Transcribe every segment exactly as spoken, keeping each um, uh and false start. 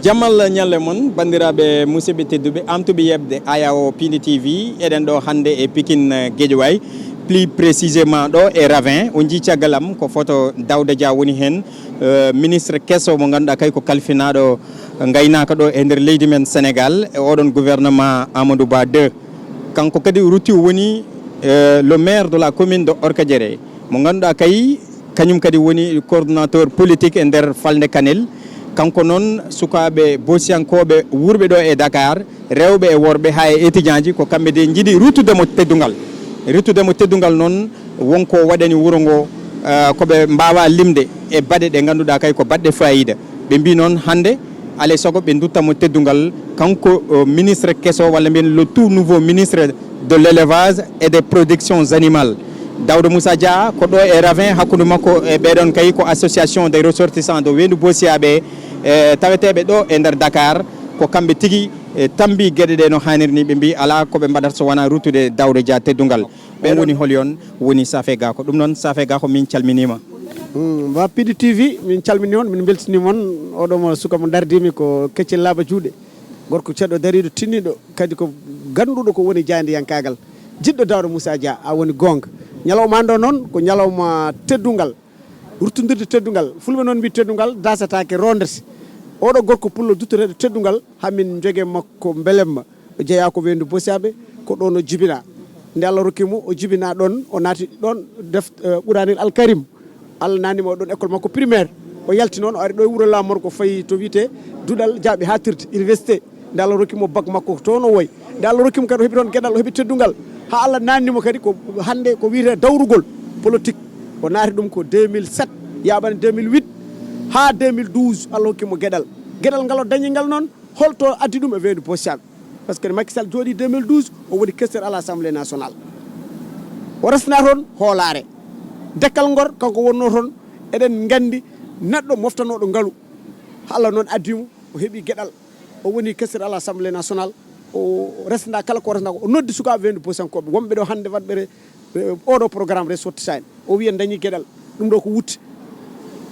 Jammal ñalle mon, banndiraaɓe musidɓe tedduɓe, amtuɓe yeɓde Ayawo Pindi T V. Eɗen ɗo hannde e Pikine, eh, Guédiawaye, plus précisément ɗo e Ravin. On njii caggal am ko photo Daouda Dia woni heen, eh, ministre keso mo ngannduɗaa kay ko kalfinaaɗo ngaynaaka ɗo e nder leydi men Sénégal, e oɗon gouvernement Amadou Ba deux. Kanko kadi rutti woni, eh, le maire de la commune de Orkadiéré, mo ngannduɗaa kay kañum kadi woni coordonnateur politique e nder falnde Kanel. Kanko noon sukaaɓe boosiyankooɓe wuurɓe ɗo e Dakar, rewɓe e worɓe haa e étudiant ji, ko kamɓe de njiɗi ruttude mo teddungal. Ruttude mo teddungal noon wonko waɗani wuro ngo, eh, ko ɓe mbaawa limde e baɗe ɗe ngannduɗaa kay ko baɗɗe faayiida. Ɓe mbii noon hannde alay sago ɓe ndutta mo teddungal, kanko, eh, ministre keso walla mbiyen le tout nouveau ministre de l'élevage et des productions animales. Daouda Moussa Dia ko ɗo e Ravin, hakkunde makko e ɓeɗon kay ko association des ressortissants de Weendu Boosiyaaɓe, eh, taweteeɓe ɗo e nder Dakar. Ko kamɓe tigi, eh, tambi geɗe ɗe no haaniri ni, ɓe mbii alaa ko ɓe mbaɗata so wonaa ruttude Daouda Dia teddungal. On woni holi on? Woni Safe Gako. Ɗum noon, Safe Gako, min calminiima. Mm, Wa Pindi T V, min calmini on, min mbeltini mon. Oɗo mo suka mo dardimi ko Keccel Laaɓa Juuɗe. Gorko ceɗɗo dariiɗo tinniiɗo, kadi ko ganduɗo ko woni jaayndiyankaagal. Jiɗɗo Daouda Moussa Dia, a woni goonga. Ñalawma an ɗo noon ko ñalawma teddungal. Ruttondirde teddungal. Fulɓe noon mbii teddungal dasataake rondete. Oɗo gorko pullo duttoreeɗo teddungal, hamin joge makko mbelemma. O jeyaa ko Weendu Boosiyaaɓe, ko ɗoon o jibinaa. Nde Allah rokki mo, o jibinaa ɗoon, o naati ɗoon def, eh, Quraanil Alkarim. Allah naatni mo ɗoon école makko primaire. O yalti noon, o ari ɗo e wuro Lamorgo, fayi to wiyetee Duɗal Jaaɓi Haaɗtirde, université. Nde Allah rokki mo bac makko, toon o woy. Nde Allah rokki mo kadi, o heɓi toon geɗal, o heɓi teddungal. Haa Allah naatni mo kadi ko hannde ko wiyetee dawrugol politique. O naati ɗum ko deux mille sept, yaaɓani deux mille huit, haa deux mille douze, Allah hokki mo geɗal. Geɗal ngal o dañi ngal noon, holto addi ɗum e Weendu Boosiyaaɓe? Parce que Macky Sall jooɗii deux mille douze, o woni questeur à l'Assemblée nationale. O resna toon hoolaare. Dekkal Ngor, kanko wonnoo toon, eɗen nganndi neɗɗo moftanooɗo ngalu. Allah noon addi mo, o heɓi geɗal. O woni questeur à l'Assemblée nationale. O resna kala ko resna ko. O noddi sukaaɓe Weendu Boosiyankooɓe, wonɓe ɗo hannde waɗɓe re-, re-, oɗo programme ressortissant en. O wiya dañi geɗal. Ɗum ɗo ko wutte.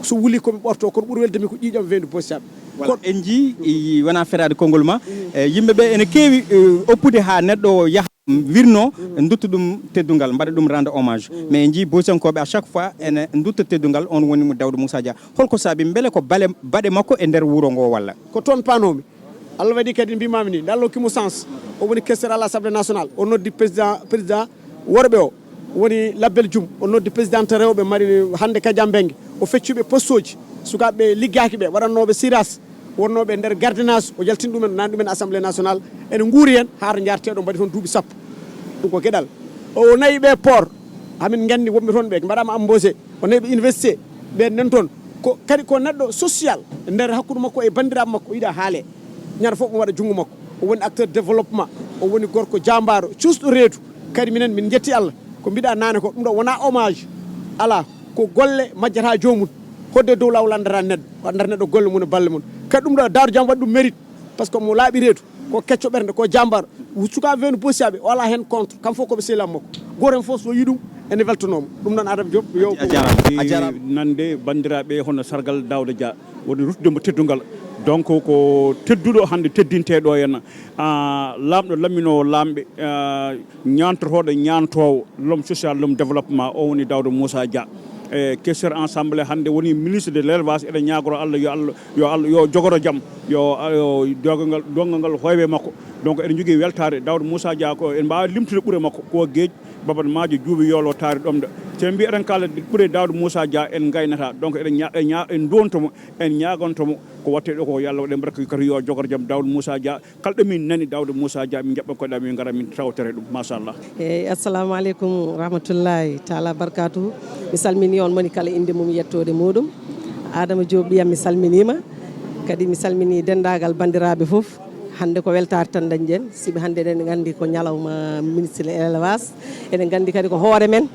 So wuli ko mi ɓorto, kono ɓuri welde mi ko ƴiiƴam Weendu Boosiyaaɓe. Voilà. Kono en njii, i, wona feraade konngol ma. E, yimɓe ɓe ene keewi, e, oppude haa neɗɗo yaha wirno, nduttu ɗum teddungal, mbaɗa ɗum rendre hommage. Mais en njii Boosiyankooɓe à chaque fois ene ndutta teddungal, on woni mo Daouda Moussa Dia. Holko saabi? Mbele ko bale, baɗe makko e nder wuro ngo walla? Ko toon paanoomi. Allah waɗi kadi mbimami ni, nde Allah hokki mo chance, o woni questeur à l'Assemblée nationale, o noddi président, président worɓe o, woni Labbel Jum, o noddi présidente rewɓe mari hannde Kadiambeng, o feccuɓe postoji, sukaaɓe liggaaki ɓe, waɗannooɓe siras, wonnooɓe nder gardiennage, o jaltini ɗumen, nani ɗumen Assemblée nationale, ene nguuri heen, haa to njaartee ɗo mbaɗi toon duuɓi sappo. Ɗum ko geɗal. O nayi ɓe port, hamin nganndi wonɓe toon ɓe, mbaɗaama embauché, o nayi ɓe université, ɓe nan toon. Ko, kadi ko neɗɗo social, nder hakkunde makko e banndiraaɓe makko, o yiɗa haale. Ñande fof mo waɗa junngo makko. O woni acteur développement, o woni gorko jaambaaro, cuusɗo reedu. Kadi minen, min njetti Allah. Ko mbiɗa naane ko, ɗum ɗo wona hommage. Alaa, ko golle majjata joomum. Hodde dow laawol anndata neɗɗo, anndata neɗɗo golle mum e balle mum. Kadi ɗum ɗo, Daaru Jam waɗi ɗum mérite. Parce que mo laaɓi reedu, ko kecco ɓernde, ko jaambaaro. Sukaaɓe Weendu Boosiyaaɓe, o alaa heen contre. Kam fof ko ɓe sehilaaɓe makko. Gooto heen fof so yii ɗum, ene weltanoo mo. Ɗum noon, Adama Diop, yo A jarama, a jarama. Nande banndiraaɓe hono sargal Daouda Dia, woni ruttude mo teddungal. Donc ko tedduɗo hannde teddintee ɗo henna. Ah, laamɗo lamminoowo laamɓe, ah, ñaantotooɗo ñaantoowo, l'homme social, l'homme développement, o woni Daouda Moussa Dia. E questeur assemblée hannde woni ministre de l'élevage, eɗen ñaagoro Allah yo Allah, yo Allah, yo jogoro jam, yo, yo dogangal, dogangal hoywe makko. Donc eɗen njogii weltaare Daouda Moussa Dia, ko en mbaawa limtude ɓure makko, ko geej, babat maajo, juuɓe yoolo taari ɗomɗo. So en mbii eɗen kaala ɓure Daouda Moussa Dia, en ngaynata. Donc eɗen ña-, en ña-, en ndonto mo, en ñaagonto mo, ko watte ɗo ko yo Allah waɗ en barka, kadi yo jogoro jam Daouda Moussa Dia. Kala ɗo min nani Daouda Moussa Dia, min njaɓɓa koɗe amen, min ngara, min tawtore ɗum, machallah. Eyyi, assalamu aleykum rahmatullahi taala barkatu. Mi salmini on moni kala inde mum, yettoode muɗum. Adama Diop ɓiyam, mi salminima. Kadi mi salmini denndaangal banndiraaɓe fof. Hannde ko weltaare tan dañɗen, sibi hannde eɗen nganndi ko ñalawma ministre élevage. Eɗen nganndi kadi ko hoore men,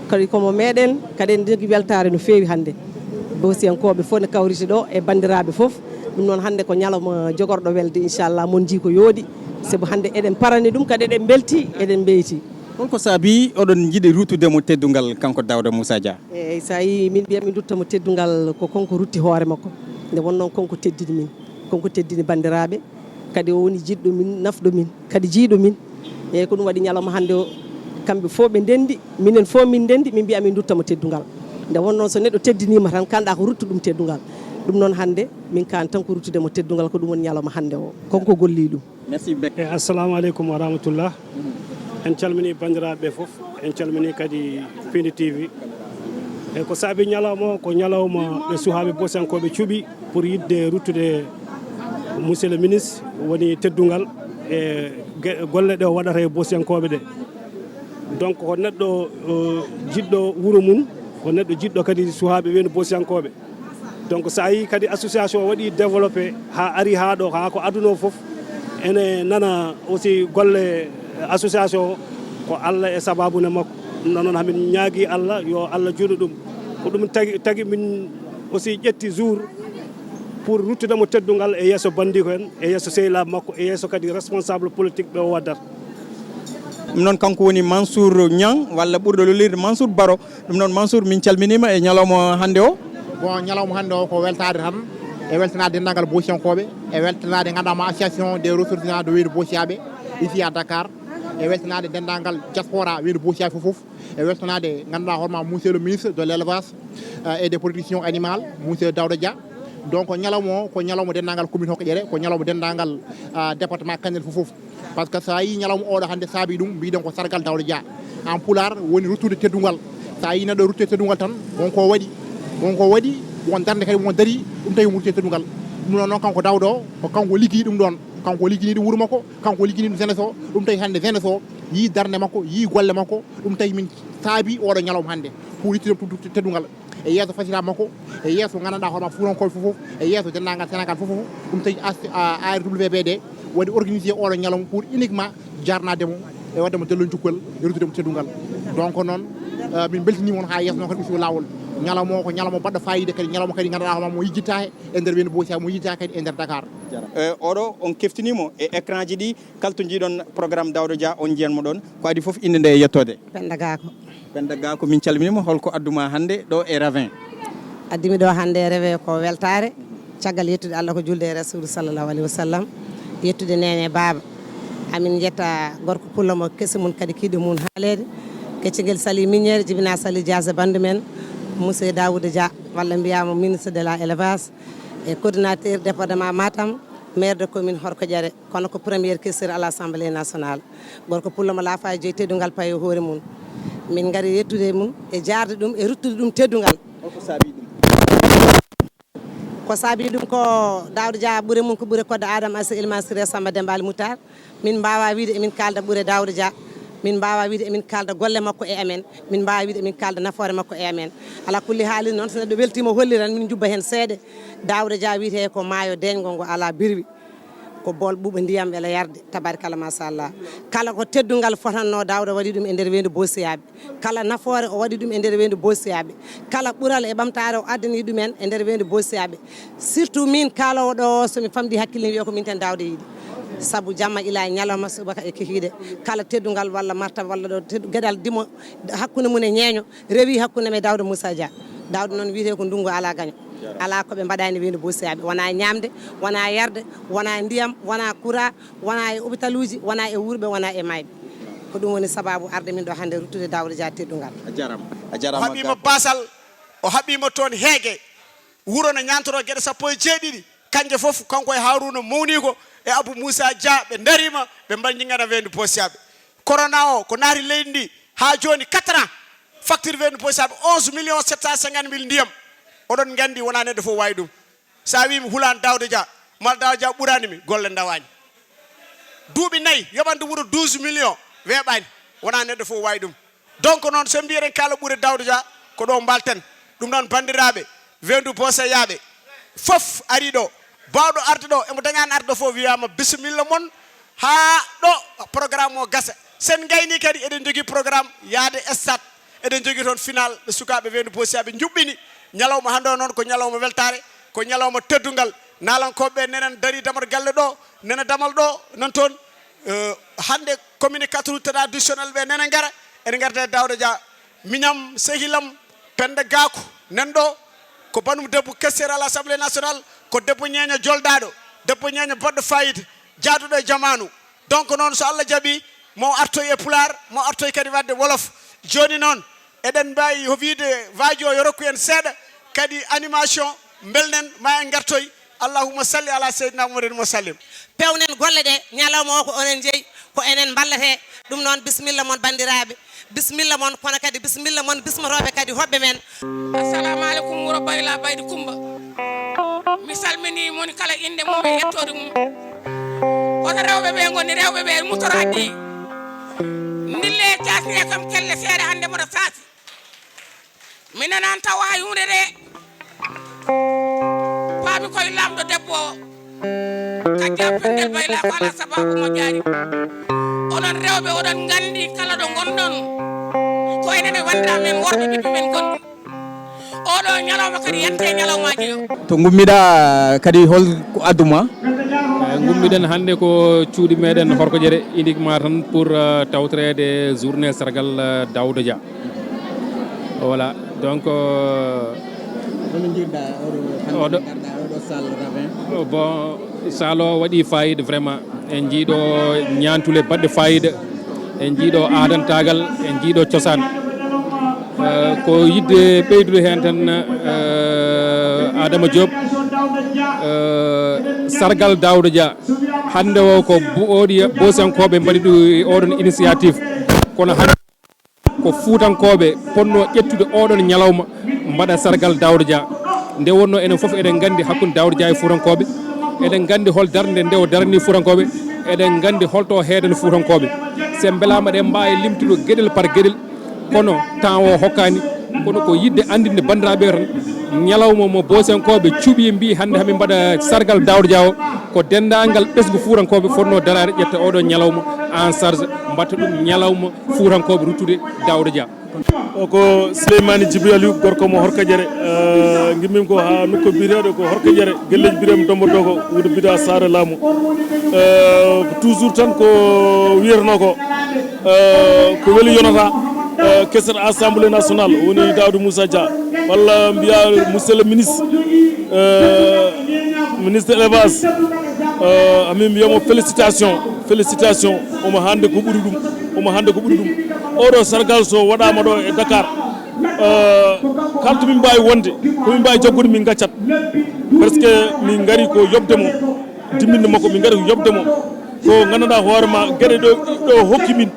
kadi komo meɗen, kadi en jogii weltaare no feewi hannde. Boosiyankooɓe fof ne kawriti ɗo e banndiraaɓe fof. Ɗum noon hannde ko ñalawma jogorɗo welde, inchallah, mon njii ko yooɗi. Sabu hannde eɗen parani ɗum, kadi eɗen mbelti, eɗen mbeyti. Holko saabi oɗon njiɗi ruttude mo teddungal, kanko Daouda Moussa Dia? Eyyi, so a yii min mbiya min rutta mo teddungal, ko kanko rutti hoore makko. Nde wonnoo kanko teddini min. Kanko teddini banndiraaɓe, kadi o woni jiɗɗo min, nafɗo min, kadi jiyɗo min. Eeyi, ko ɗum waɗi ñalawma hannde o, kamɓe fof ɓe ndenndi, minen fof min ndenndi, min mbiya min ndutta mo teddungal. Nde wonnoo so neɗɗo teddiniima tan, kaanɗaa ko ruttu ɗum teddungal. Ɗum noon hannde, min kaan tan ko ruttude mo teddungal, ko ɗum woni ñalawma hannde o. Kanko golli ɗum. Merci beaucoup. E, assalamu aleykum wa rahmatullah. En calminii banndiraaɓe ɓe fof, en calminii kadi Piindi T V. E, ko saabi ñalawma o, ko ñalawma ɓe suhaaɓe Boosiyankooɓe cuɓi pour yiɗde ruttude monsieur le ministre, woni teddungal e ge-, golle ɗe o waɗata e Boosiyankooɓe ɗe. Donc, ko neɗɗo, o, jiɗɗo wuro mum, ko neɗɗo jiɗɗo kadi suhaaɓe weendu Boosiyankooɓe. Donc, so a yii kadi association o waɗi développé haa ari haa ɗo, haa ko aduna o fof ene nana aussi golle association o, ko Allah e sababu ne makko. Ɗum noon, hamin ñaagi Allah, yo Allah juuɗo ɗum. Ko ɗum tagi, tagi min aussi ƴetti jour pour ruttude mo teddungal e yeeso banndiiko en, e yeeso sehilaaɓe makko, e yeeso kadi responsable politique ɓe o waddata. Ɗum noon, kanko woni Mansour Niang, walla ɓurɗo lollirde Mansour Baro. Ɗum noon, Mansour, min calminiima e ñalawma hannde o. Bon, ñalawma hannde o ko weltaade tan, e weltanaade denndaangal Boosiyankooɓe, e weltanaade, ngannduɗaa, mo association des ressortissants de weendu Boosiyaaɓe, ici à Dakar, e weltanaade denndaangal diaspora weendu Boosiyaaɓe fof fof, e weltanaade, ngannduɗaa, hoorema monsieur le ministre de l'élevage, euh, et des productions animales, monsieur Daouda Dia. Donc, ñalawma o ko ñalawma denndaangal commune Hokkayere, ko ñalawma denndaangal, euh, département Kanel fof fof. Par ce que so a yii ñalawma oɗo hannde saabi ɗum, mbiɗen ko sargal Daouda Dia. En pulaar woni ruttude teddungal. So a yii neɗɗo ruttee teddungal tan, won ko waɗi. Won ko waɗi, won darnde kadi won darii, ɗum tawi mo ruttee teddungal. Ɗum ɗon noon, kanko Daouda o, ko kanko liggii ɗum ɗon. Kanko liggini ɗum wuro makko, kanko liggini ɗum jeunesse o. Ɗum tawi hannde jeunesse o yii darnde makko, yii golle makko. Ɗum tawi min saabi oɗo ñalawma hannde. Pour ruttude ɗum teddungal. E yeeso fasiraaɓe makko, e yeeso ngannduɗaa hoorema Fuutankooɓe fof fof, e yeeso denndaangal Sénégal fof fof, ɗum tawi A R W B D waɗi organisé oɗo ñalawma pour uniquement jarnaade mo e waɗde mo delloo njukkol e ruttude mo teddungal. Donc noon, eh, min mbeltiniima on haa yeeso noon kadi ustu laawol. Ñalawma o ko ñalawma baɗɗo faayiida kadi, ñalawma kadi ngannduɗaa hoorema mo yejjitaake e nder weendu Boosiya, mo yejjitaake kadi e nder Dakar. Eh, oɗo on keftiniima e écran ji ɗi, kala to njiiɗon programme Daouda Dia, on njiyan mo ɗon. Ko adii fof, innde nde e yettoode. Penda Gako. Penda Gako, min calminiima. Holko adduma hannde ɗo e Ravin? Addimi ɗo hannde e Ravin ko weltaare, caggal yettude Allah ko julde e Rasulu sallallahu alaihi wasallam, yettude neene e baaba. Amin yetta gorko pullo mo kese mum kadi kiiɗe mum haaleede. Keccel ngel sali miññeere, jibina sali jaase bandu men, monsieur Daouda Dia, walla mbiyaama ministre de la élevage et coordinateur département Matam, maire de commune Horkodiéré. Kono ko premier questeur à l'Assemblée nationale. Gorko pullo mo laafa e joyi teddungal payi e hoore mum. Min ngari yettude mum e jaarde ɗum e ruttude ɗum teddungal. Holko saabi ɗum? Ko saabi ɗum ko Daouda Dia ɓure mum ko ɓure Koddo Adama Asi Elimane Siré Samba Demba Ali Moutar. Min mbaawa wiide emin kaalda ɓure Daouda Dia. Min mbaawa wiide emin kaalda golle makko e amen. Min mbaawa wiide emin kaalda nafoore makko e amen. Ala kulli haali noon, so neɗɗo weltiima holliran, min njubba heen seeɗa. Daouda Dia wiyetee ko maayo deeñngo ngo alaa birwi. Ko bool ɓuuɓa ndiyam wela yarde, tabarikalla, machallah. Kala ko teddungal fotannoo, Daouda waɗi ɗum e nder weendu Boosiyaaɓe. Kala nafoore o waɗi ɗum e nder weendu Boosiyaaɓe. Kala ɓural e ɓamtaare o addani ɗumen e nder weendu Boosiyaaɓe. Surtout min kaaloowo ɗo, so mi famɗi hakkille mi wiya ko min tan Daouda yiɗi. Sabu jamma ila e ñalawma, subaka e kikiiɗe. Kala teddungal walla martaba walla ɗo teddu-, geɗal dimo hakkunde mum e ñeeño, rewi hakkunde am e Daouda Moussa Dia. Daouda noon wiyetee ko ndunngu alaa gaño. Alaa ko ɓe mbaɗaani weendu Boosiyaaɓe. Wonaa ñaamde, wonaa yarde, wonaa ndiyam, wonaa kura, wonaa e opitaluuji, wonaa e wuurɓe, wonaa e maayɓe. Ko ɗum woni sabaabu arde min ɗo hannde ruttude Daouda Dia teddungal. A jaaraama. A jaaraama. O haɓiima Baasal, o haɓiima toon Heege. Wuro no ñaantoro geɗe sappo e jeeɗiɗi. Kanje fof, kanko e Harouna Mawniiko e Abou Moussa Dia, ɓe ndariima, ɓe mbañjingana weendu Boosiyaaɓe. Corona o, ko naati leydi ndi haa jooni, quatre ans, facture weendu Boosiyaaɓe, onze millions sept cent cinquante mille ndiyam. Oɗon nganndi, wonaa neɗɗo fof waawi ɗum. So a wii mi hulaani Daouda Dia, malla Daouda Dia ɓuraani mi, golle ndawaani. Duuɓi nayi, yoɓande wuro douze millions, weeɓaani, wonaa neɗɗo fof waawi ɗum. Donc noon, so mbiyeɗen kala ɓure Daouda Dia, ko ɗo mbalten. Ɗum noon, banndiraaɓe, weendu Boosiyaaɓe, fof arii ɗo. Baawɗo arde ɗo, emo dañaani arde ɗo fof, wiyaama bisimilla mon, haa ɗo programme o gasa. Sen ngayni kadi, eɗen njogii programme yaade stade. Eɗen njogii toon final ɓe sukaaɓe weendu Boosiyaaɓe njuɓɓini. Ñalawma hannde o noon ko ñalawma weltaare, ko ñalawma teddungal. Naalankooɓe ɓe nenen darii damal galle ɗo, nena damal ɗo, nan toon. Eh, hannde commune quatre traditionnel ɓe nena ngara, ene ngarda e Daouda Dia. Miñam, sehilam, Penda Gaku, nan ɗo, ko banum debbo questeur à l'Assemblée nationale, ko debbo ñeeño joldaaɗo. debbo ñeeño baɗɗo fayida, jaaduɗo e jamaanu. Donc noon, so Allah jaɓi, mo artoy e Pulaar, mo artoy kadi waɗde Wolof. Jooni noon, eɗen mbaawi ko wiyde, waaji o yo rokku en seeɗa, kadi animation, mbelnen, ma en ngartoy. Allahumma salli ala Seydina Muhammadin wa sallim. Pewnen golle ɗe, ñalawma o ko onon jeyi, ko enen mballete. Ɗum noon, bisimilla mon, banndiraaɓe. Bisimilla mon, kono kadi bisimilla mon bismotooɓe kadi hoɓɓe men. Assalamu alaikum, wuro Bayla Baydi Kumba. Mi salmini mon kala inde mum e yettoode mum. Kono rewɓe ɓe ngoni rewɓe ɓe mutoraɗi. Ndille casne kam kelle seeɗa hannde moto saasi. Mi nanan tawa huunde de. Paami koye laamɗo debbo o. Kajja Pengel Bayla ko alaa sabaabu moƴƴaani. Onon rewɓe, oɗon nganndi kala ɗo ngonɗon. Ko enen e wanndiraaɓe men worɓe, ɓiɓɓe men ngonɗi. Oɗo ñalawma kadi yante ñalawmaaji o. To ngummiɗa kadi, hol ko adduma? Eh, ngummiɗen hannde ko cuuɗi meɗen Horkojere, uniquement tan pour, euh, tawtoreede journée sargal, euh, Daouda Dia. Voilà, donc, euh, hono njiɗɗa oɗo hannde oɗo ngarɗa oɗo salle ravin? Bon, salle o waɗi fayida vraiment. En njiiɗo ñaantule baɗɗe fayida. En njiiɗo aadantaagal, en njiiɗo cosaan. Euh, ko yiɗde ɓeydude heen tan, euh, Adama Diop, euh, sargal Daouda Dia. Hannde o ko bu-, oɗi Bosiyankooɓe mbaɗi ɗum e oɗon initiative. Kono hannde ko Fuutankooɓe potnoo ƴettude oɗon ñalawma, mbaɗa sargal Daouda Dia. Nde wonnoo enen fof eɗen nganndi hakkunde Daouda Dia e Fuutankooɓe. Eɗen nganndi hol darnde nde o darani Fuutankooɓe. Eɗen nganndi holto o heedani Fuutankooɓe. So en mbelaama, ɗen mbaawi limtude geɗel par geɗel, kono temps o hokkaani. Kono ko yiɗde anndinde banndiraaɓe tan, ñalawma mo Bosiyankooɓe cuɓi, mbi hannde hamin mbaɗa sargal Daouda Dia o, ko denndaangal ɓesngu Fuutankooɓe fotnoo daraade, ƴetta oɗo ñalawma en charge, mbaɗta ɗum ñalawma Fuutankooɓe ruttude Daouda Dia. O ko Souleymane Djibril Aliou, gorko mo Horkojere. Eh, ngimmin ko haa nokku biyeteeɗo ko Horkojere, galleeji biyeteeɗo Dombo Dogo, wuro biyeteeɗo Saare Laamu. Eh, ko toujours tan ko wiyeteno ko, eh, ko weli yonata, eh, kesal Assemblée nationale, woni Daouda Moussa Dia, walla mbiya monsieur le ministre, eh, ministre élevage. Eh, amin mbiyamo félicitation, félicitation. Omo hannde ko ɓuri ɗum, omo hannde ko ɓuri ɗum. Oɗo sargal so waɗaama ɗo e Dakar, eh, kala to min mbaawi wonde, ko min mbaawi jaggude min ngaccat. Parce que min ngari ko yoɓde mo, dimbinde makko, min ngari ko yoɓde mo. Ko nganndanɗaa hoore ma, geɗe ɗo, ɗo hokki min,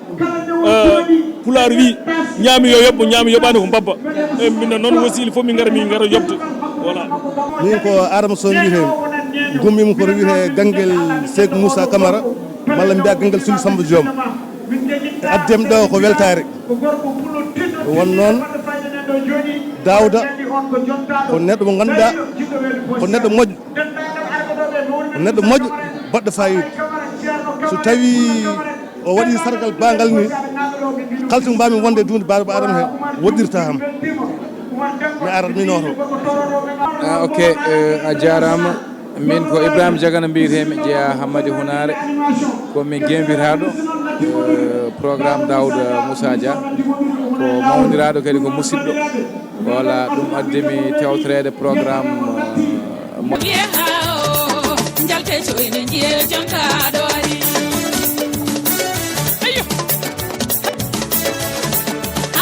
eh, Pulaar wi, ñaami yo yoɓ, ñaami yoɓaani ko mbabba. E min noon aussi, il faut min ngara, min ngara yoɓde. Voilà. Min ko Adama Sow mbiyetee mi. Gummim ko to wiyetee Ganngel Seek Moussa Camara, walla mbiya Ganngel Suli Samba Joom. Addem ɗo ko weltaare. Won noon Daouda ko neɗɗo mo ngannduɗaa ko neɗɗo moƴƴo. Ko neɗɗo moƴƴo, baɗɗo fayida. So tawi o waɗi sargal bangal ni, kaltu mbami wonde e duunde baaba Adama he, woɗɗirta ham. Mi arat mi noto. Ah, ok, eh, a jarama. Min ko Ibrahima Jagana mbiyetee mi, jeeya Hammadi Hunaare. Ko mi gemfitaaɗo, eh, programme Daouda Moussa Dia. Ko mawniraaɗo kadi ko musidɗo. Voilà, ɗum addi mi tewtoreede programme, eh, mo- Mbiye haa o, njalte coyne njiye jonta ɗo ari. Ayyo.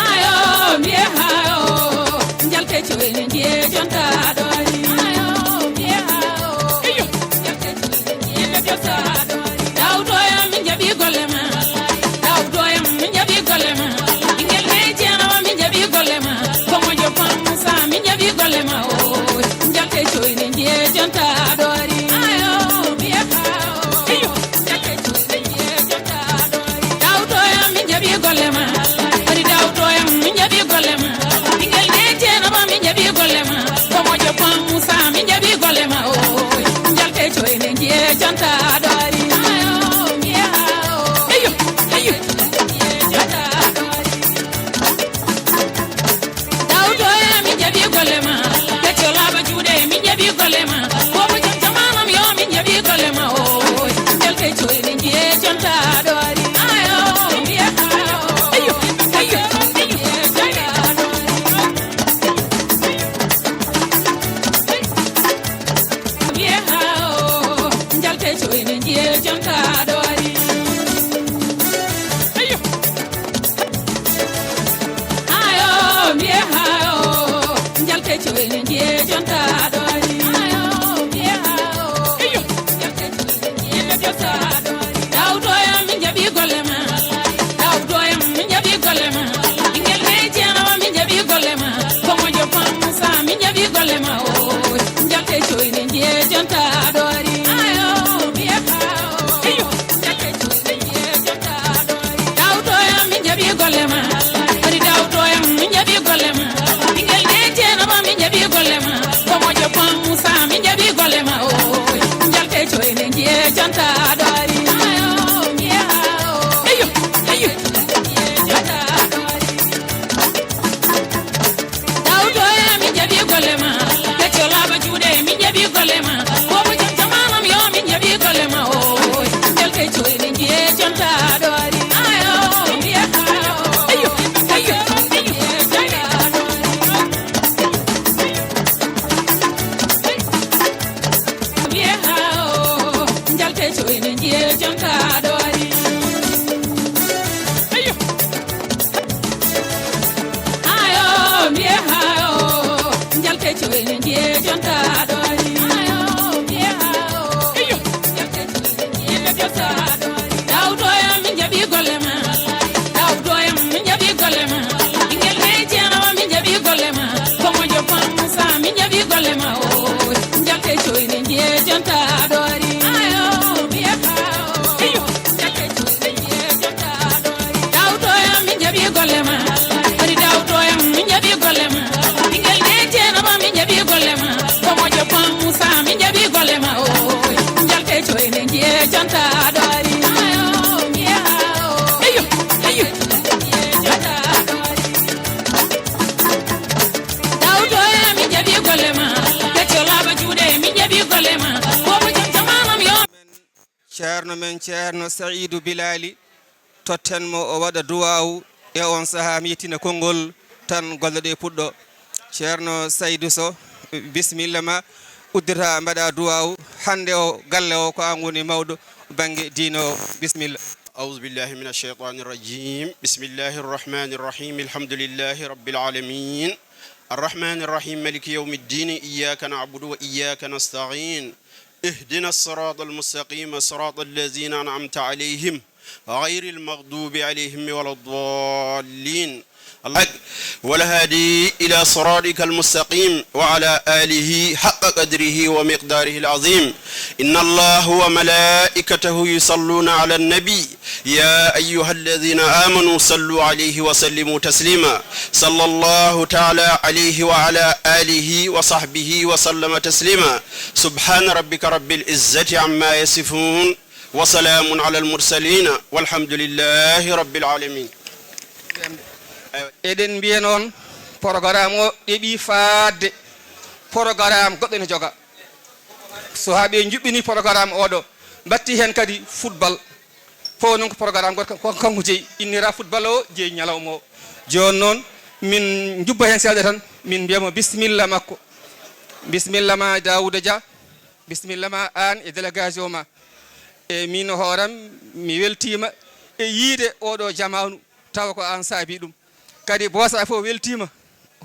Ayo, mbiye haa o, njalte coyne njiye jonta ɗo ari. Ayo, mbiye haa o. Ayyo. Yimɓe Jotta, Daouda en, min jaɓi golle ma. Daouda en, min jaɓi golle ma. Ɓinngel ley Ceerno, min jaɓi golle ma. Ko moƴƴo Pam Moussa, min jaɓi golle ma. O, njalte coyne njiye jonta ɗo ari. Ayo, mbiye haa o. Njalte coyne njiye jonta ɗo ari. Daouda en, min jaɓi golle ma. Ari Daouda en, min jaɓi golle ma. Ɓinngel ley Ceerno, min jaɓi golle ma. Ko moƴƴo Pam Moussa, min jaɓi golle ma. O, njalte coyne njiye jonta ɗo ari. Ayyo, ayyo. Daouda en, min jaɓi golle ma. Pecco laaɓa juuɗe, min jaɓi golle ma. Bobo jom jamanam yo, min jaɓi golle ma. O, njalte coyne njiye jonta ɗo ari. Ayo, mbiye haa o. Ayyo, ayyo, ayyo. Coyne njiye jonta ɗo ari. Ayyo. Hayo, mbiye hayo. Njalte coyne njiye jonta ɗo ari. Hayo, mbiye hayo. Ayyo. Njalte coyne njiye jonta ɗo ari. Dawdoya min jaɓi golle ma. Dawdoya min jaɓi golle ma. Ɓingel ne Ceerno min jaɓi golle ma. Ko moƴƴo Pam Musa min jaɓi golle ma. O njalte coyne njiye jonta ɗo ari. Ayo, mbiye hayo. Iyo. Njalte coyne njiye jonta ɗo ari. Dawdoya min jaɓi golle ma. Ari Dawdoya min jaɓi golle ma. Ɓingel ne Ceerno ma min jaɓi golle ma. Ko moƴƴo Pam Musa min jaɓi golle ma. O njalte coyne njiye jonta ɗo ari. Ayo, mbiye hayo. Iyo, iyo. Jonta ɗo ari. Dawdoya min jaɓi golle ma. Kecco laaɓa juuɗe min jaɓi golle ma. Bobo jam jamanam yo min jaɓi golle ma. O jalte coyne njiye jonta ɗo ari. Ayo, mbiye hayo. Ayo, ayo, ayo. Mbiye hayo. Jalte coyne njiye jonta ɗo ari. Ayo. Hayo, mbiye hayo. Njalte coyne njiye jonta ɗo ari. Hayo, mbiye hayo. Iyo. Njalte coyne njiye jonta ɗo ari. Dawdoya min jaɓi golle ma. Dawdoya min jaɓi golle ma. Ɓingel ne Ceerno min jaɓi golle ma. Ko moƴƴo Pam Musa min jaɓi golle ma. O njalte coyne njiye jonta ɗo ari. Ayo, mbiye hayo. Iyo. Njalte coyne njiye jonta ɗo ari. Dawdoya min jaɓi golle ma. Ari Dawdoya min jaɓi golle ma. Ɓingel ne Ceerno ma min jaɓi golle ma. Ko moƴƴo Pam Musa min jaɓi golle ma. O njalte coyne njiye jonta ɗo ari. Ayo, mbiye hayo. Iyo, iyo. Jonta ɗo ari. Dawdoya min jaɓi golle ma. Kecco laaɓa juuɗe min jaɓi golle ma. Bobo jam jamanam yo. Ceerno men, Ceerno Sa'idu Bilali, totten mo o waɗa duwaawu e on sahaa, mi yettina konngol tan golle ɗe puɗɗo. Ceerno Saydu Sow, bisimilla ma, uddita mbaɗa duwaawu. Hannde o galle o ko an woni mawɗo bannge diine o. Bisimilla. أعوذ بالله من الشيطان الرجيم. بسم الله الرحمن الرحيم. الحمد لله رب العالمين. الرحمن الرحيم. مالك يوم الدين. إياك نعبد وإياك نستعين. اهدنا الصراط المستقيم. صراط الذين أنعمت عليهم. غير المغضوب عليهم ولا الضالين. الحق والهادي إلى صراطك المستقيم وعلى آله حق قدره ومقداره العظيم. إن الله وملائكته يصلون على النبي. يا أيها الذين آمنوا صلوا عليه وسلموا تسليما. صلى الله تعالى عليه وعلى آله وصحبه وسلم تسليما. سبحان ربك رب العزة عما يصفون. وسلام على المرسلين والحمد لله رب العالمين. Eɗen mbiya noon, programme o ɗeɓi faadde. Programme goɗɗo ne joga. So haa ɓe njuɓɓini programme oɗo, mbatti heen kadi football. Fof noon ko programme goɗɗo, ko kanko jeyi, innira football o, jeyi ñalawma o. Jooni noon, min njubba heen seeɗa tan, min mbiya mo bisimilla makko. Bisimilla ma, Daouda Dia. Bisimilla ma, aan e délégation ma. E miin hooram, mi weltiima e yiyde oɗo jamaanu, tawa ko aan saabi ɗum. Kadi Boosa fof weltiima,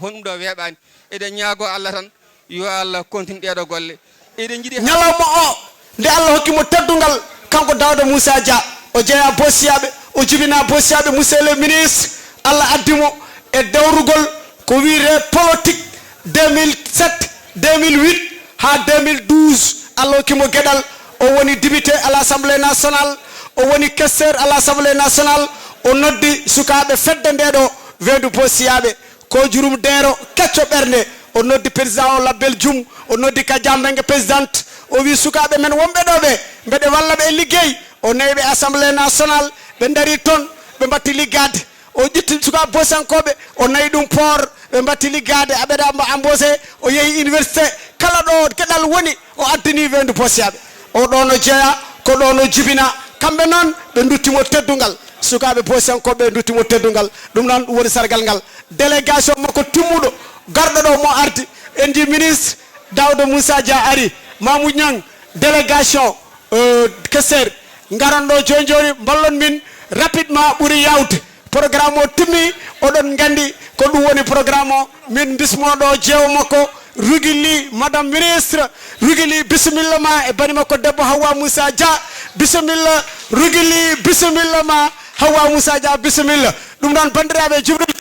hono ɗum ɗo weeɓaani. Eɗen ñaagoo Allah tan, yo Allah continue ɗeeɗo golle. Eɗen njiɗi ñalawma o, nde Allah hokki mo teddungal, kanko Daouda Moussa Dia, o jeyaa Boosiyaaɓe, o jibinaa Boosiyaaɓe, monsieur le ministre, Allah addi mo e dawrugol ko wiyetee politique deux mille sept, deux mille huit haa deux mille douze. Allah hokki mo geɗal, o woni député à l'Assemblée nationale, o woni questeur à l'Assemblée nationale, o noddi sukaaɓe fedde nde ɗo weendu Boosiyaaɓe. Ko jurum deero kecco ɓernde, o noddi président o Labbel Jum, o noddi Kadia Mbengue présidente, o wi sukaaɓe men wonɓe ɗo ɓe, mbeɗe walla ɓe e liggey. O nayi ɓe Assemblée nationale, ɓe ndarii toon, ɓe mbatti liggaade. O ƴetti sukaaɓe Boosiyankooɓe, o nayi ɗum port, ɓe mbatti liggaade, aɓeɗa mbo embauché, o yehi université, kala ɗo geɗal woni, o addani weendu Boosiyaaɓe. O ɗo no jeyaa, ko ɗo no jibina, kamɓe noon ɓe ndutti mo teddungal. Sukaaɓe Boosiyankooɓe ɓe ndutti mo teddungal, ɗum noon ɗum woni sargal ngal. Délégation makko timmuɗo, garɗo ɗo mo ardi, en njii ministre Daouda Moussa Dia ari, Mamoudou Niang, délégation, euh, Ministre, ngaran ɗo jooni jooni, mballon min rapidement ɓuri yaawde. Programme o timmi, oɗon nganndi ko ɗum woni programme o. Min mbismoo ɗo jeewo makko, Rugili, Madame Ministre, Rugili, bisimilla ma e bani makko debbo Hawwa Moussa Dia, bisimilla, Rugili, bisimilla ma, Hawwa Moussa Dia, bisimilla. Ɗum noon, banndiraaɓe, Jibril,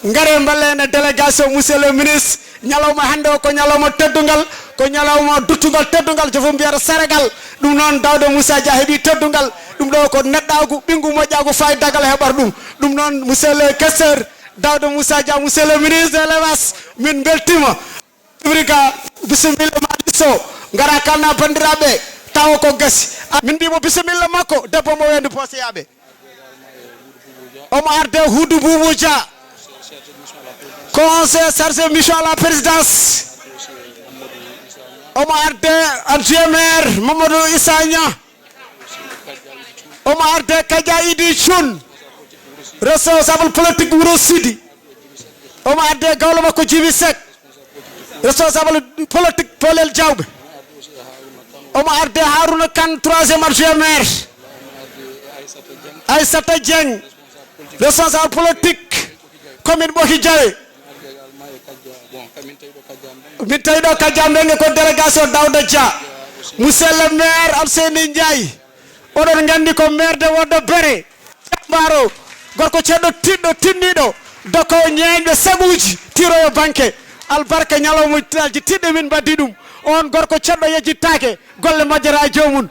ngare mballe en e délégation, monsieur le ministre. Ñalawma hannde o ko ñalawma teddungal, ko ñalawma duttungal teddungal, jofo mbiyata sargal. Ɗum noon, Daouda Moussa Dia heɓi teddungal. Ɗum ɗo ko neɗɗaagu, ɓinngu moƴƴaagu, faayidagal heɓata ɗum. Ɗum noon, monsieur le questeur, Daouda Moussa Dia, monsieur le ministre de l'élevage, min mbeltiima. Ibrika, bisimilla ma lisso, ngara kalna banndiraaɓe, tawa ko gasi. A, min mbiimo bisimilla makko, debbo mo Weendu Boosiyaaɓe. Omo arde Huudu Buubu Dia, conseil chargé mission à la présidence. Omo arde adjoint maire Mamadou Issa Niang. Omo arde Kadia Idi Thioune, responsable politique Wuro Sidi. Omo arde gawlo makko Djibi Seck, responsable politique Pelel Diawɓe. Omo arde Harouna Kane, troisième adjoint maire. Aissata Dieng, responsable politique commune Ɓoki Diawé. Min tawi ɗo Kadia Mbengue ko délégation Daouda Dia. Monsieur le maire Alseyni Ndiaye, oɗon nganndi ko maire de Woddo Bere. Jambaaro, gorko ceɗɗo tiɗɗo tinniiɗo, dokowo ñeeñɓe saɓuuji, tiroyo banque. Albarka ñalawmaaji tiɗɗi min mbaɗdi ɗum. On gorko ceɗɗo yejjittaake, golle majjata e joomum.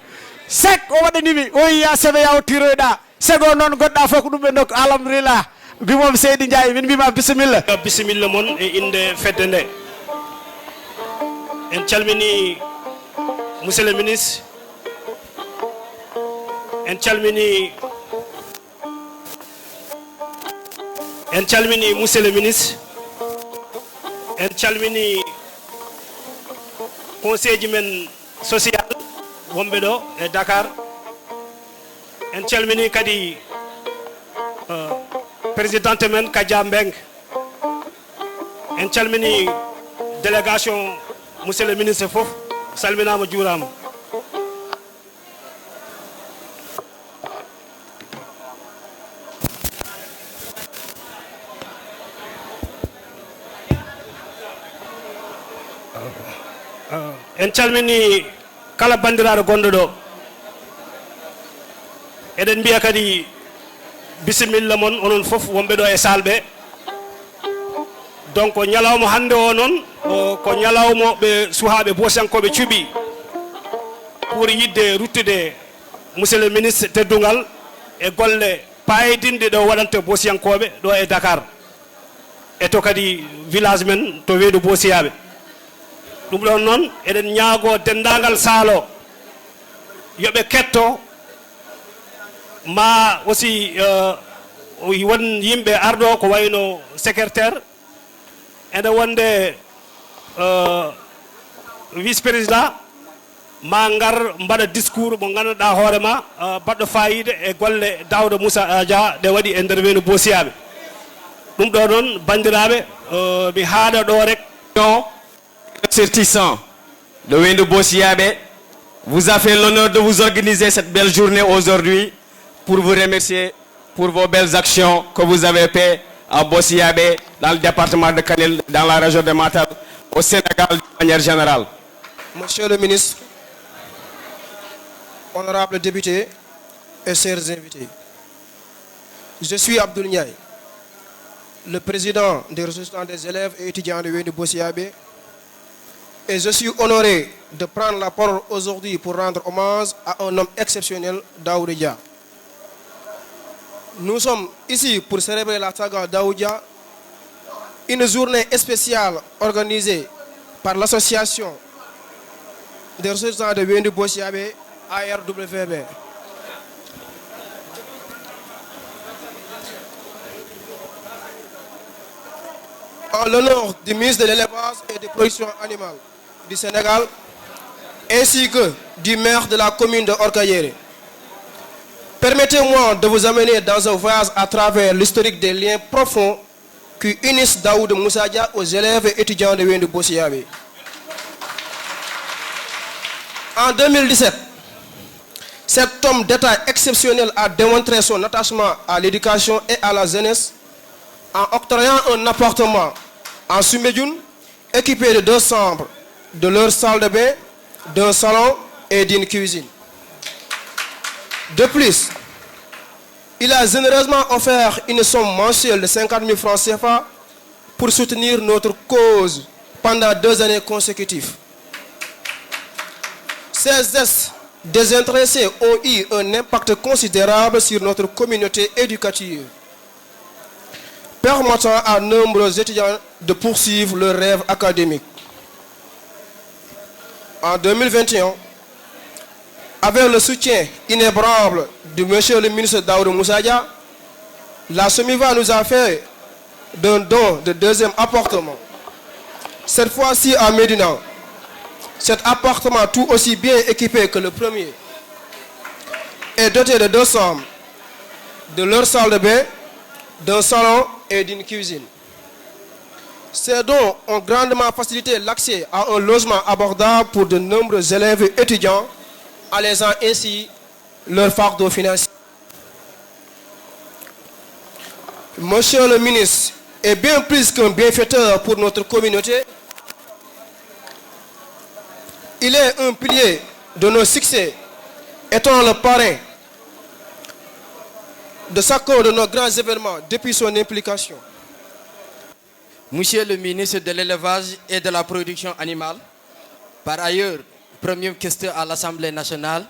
Sek o waɗani mi, o wiya seɓe yaw tiroyɗa. Sego noon goɗɗa fof ko ɗum ɓe ndokka. Alhamdulillah. Mbimomi Seydi Ndiaye, min mbima bisimilla. Bisimilla mon e innde fedde nde. En calmini monsieur le ministre. En calmini, en calmini monsieur le ministre. En calmini conseil ji men social wonɓe ɗo e Dakar. En calmini kadi, euh, présidente men Kadia Mbengue. En calmini délégation monsieur le ministre fof, salminaama, juuraama. En calmini kala banndiraaɗo gonɗo ɗo. Eɗen mbiya kadi bisimilla mon onon fof wonɓe ɗo e salle ɓe. Donc, ñalawma hannde o noon, o, ko ñalawma ɓe suhaaɓe Boosiyankooɓe cuɓi pour yiɗde ruttude monsieur le ministre teddungal e golle paydinɗe ɗe o waɗanta Boosiyankooɓe ɗo e Dakar, e to kadi village men to Weendu Boosiyaaɓe. Ɗum ɗon noon, eɗen ñaagoo denndaangal saalo yo ɓe ketto, ma aussi, euh, won yimɓe arɗo ko wayno secrétaire, ene wonde, euh, vice président, ma ngar mbaɗa discours mo ngannduɗaa hoore ma, euh, baɗɗo faayiida e golle Daouda Moussa Dia ɗe waɗi e nder Weendu Boosiyaaɓe. Ɗum ɗo noon, banndiraaɓe, euh, mi haaɗa ɗo rek. Non, ressortissant de Weendu Boosiyaaɓe, vous avez l'honneur de vous organiser cette belle journée aujourd'hui pour vous remercier pour vos belles actions que vous avez fait à Boosiyaaɓe, dans le département de Kanel, dans la région de Matam, au Sénégal de manière générale. Monsieur le ministre, honorables députés et chers invités, je suis Abdoul Ndiaye, le président des ressortissants des élèves et étudiants de Weendu Boosiyaaɓe, et je suis honoré de prendre la parole aujourd'hui pour rendre hommage à un homme exceptionnel, Daouda Dia. Nous sommes ici pour célébrer la saga Daouda Dia, une journée spéciale organisée par l'association des ressortissants de Weendu Boosiyaaɓe, A R W B. En l'honneur du ministre de l'Élevage et des Productions Animales du Sénégal, ainsi que du maire de la commune de Orkadiéré. Permettez-moi de vous amener dans un voyage à travers l'historique des liens profonds qui unissent Daouda Moussa Dia aux élèves et étudiants de Weendu Boosiyaaɓe. En deux mille dix-sept, Cet homme d'État exceptionnel a démontré son attachement à l'éducation et à la jeunesse en octroyant un appartement en Soumbédioune équipé de deux chambres, de leur salle de bain, d'un salon et d'une cuisine. De plus, il a généreusement offert une somme mensuelle de cinquante mille francs C F A pour soutenir notre cause pendant deux années consécutives. Ces gestes désintéressés ont eu un impact considérable sur notre communauté éducative, permettant à nombreux étudiants de poursuivre leurs rêves académiques. En deux mille vingt et un, avec le soutien inébranlable de Monsieur le ministre Daouda Moussa Dia, la SOMIVA nous a fait d'un don de deuxième appartement. Cette fois-ci à Médina, cet appartement tout aussi bien équipé que le premier est doté de deux chambres, de leur salle de bain, d'un salon et d'une cuisine. Ces dons ont grandement facilité l'accès à un logement abordable pour de nombreux élèves et étudiants, allégeant ainsi leur fardeau financier. Monsieur le ministre est bien plus qu'un bienfaiteur pour notre communauté. Il est un pilier de nos succès, étant le parrain de chacun de nos grands événements depuis son implication. Monsieur le ministre de l'Élevage et de la Production Animale, par ailleurs premier questeur à l'Assemblée nationale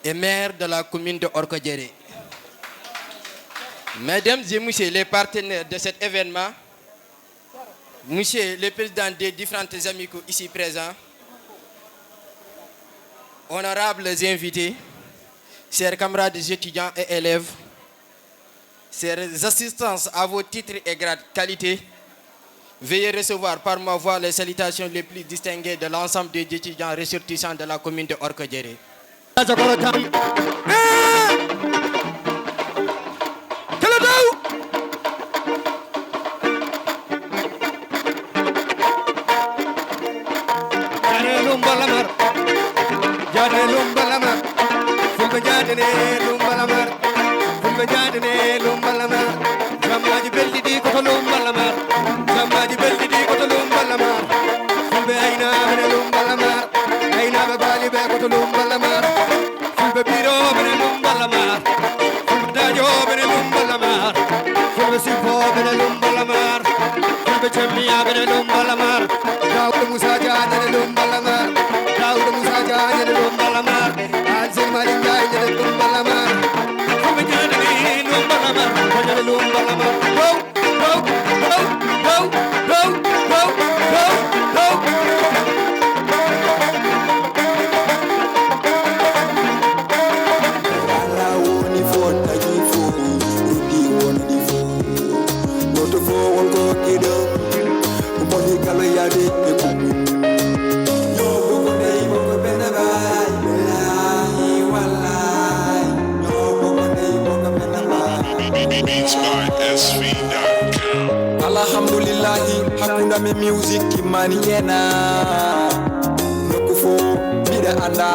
et maire de la commune de Orkadiéré. Mesdames et messieurs les partenaires de cet événement, monsieur le président des différentes amicaux ici présents, honorables invités, chers camarades étudiants et élèves, chers assistants à vos titres et grades, qualités, veuillez recevoir par ma voix les salutations les plus distinguées de l'ensemble des étudiants ressortissants de la commune de Orkadiéré. Jagoro jam. Eh! Kala daw. Jaade lumba lamar. Jaade lumba lamar. Fulɓe jaade ne lumba lamar. Fulɓe jaade ne lumba lamar. Jammaji belɗi ɗi ko to lumba lamar. Jammaji belɗi ɗi ko to lumba lamar. Fulɓe aynaaɓe ne lumba lamar. Aynaaɓe baali ɓe ko to lumba lamar. Fulɓe birooɓe ne lumba lamar. Fulɓe daajooɓe ne lumba lamar. Fulɓe sippooɓe ne lumba lamar. Fulɓe cemmiyaaɓe ne lumba lamar. Daawuda Musa Jaañ ne lumba lamar. Daawuda Musa Jaañ ne lumba lamar. Alsel Mali Njaay ne lumba lamar. Fulɓe jaade ne lumba lamar. Ko ne lumba lamar. Wow! Ala woni fof, tagi fof, ruddi wonde fof. Goto fof won ko giɗo, moni kala yaade e kuɓɓu. Ñoo boko dey boko ɓe naɓaay, billahi wallahi. Ñoo boko dey boko ɓe naɓaay. Beats by S V dot com. Alhamdulillahi, hakkunde amen music kimmani ena. Nokku fof mbiɗa annda,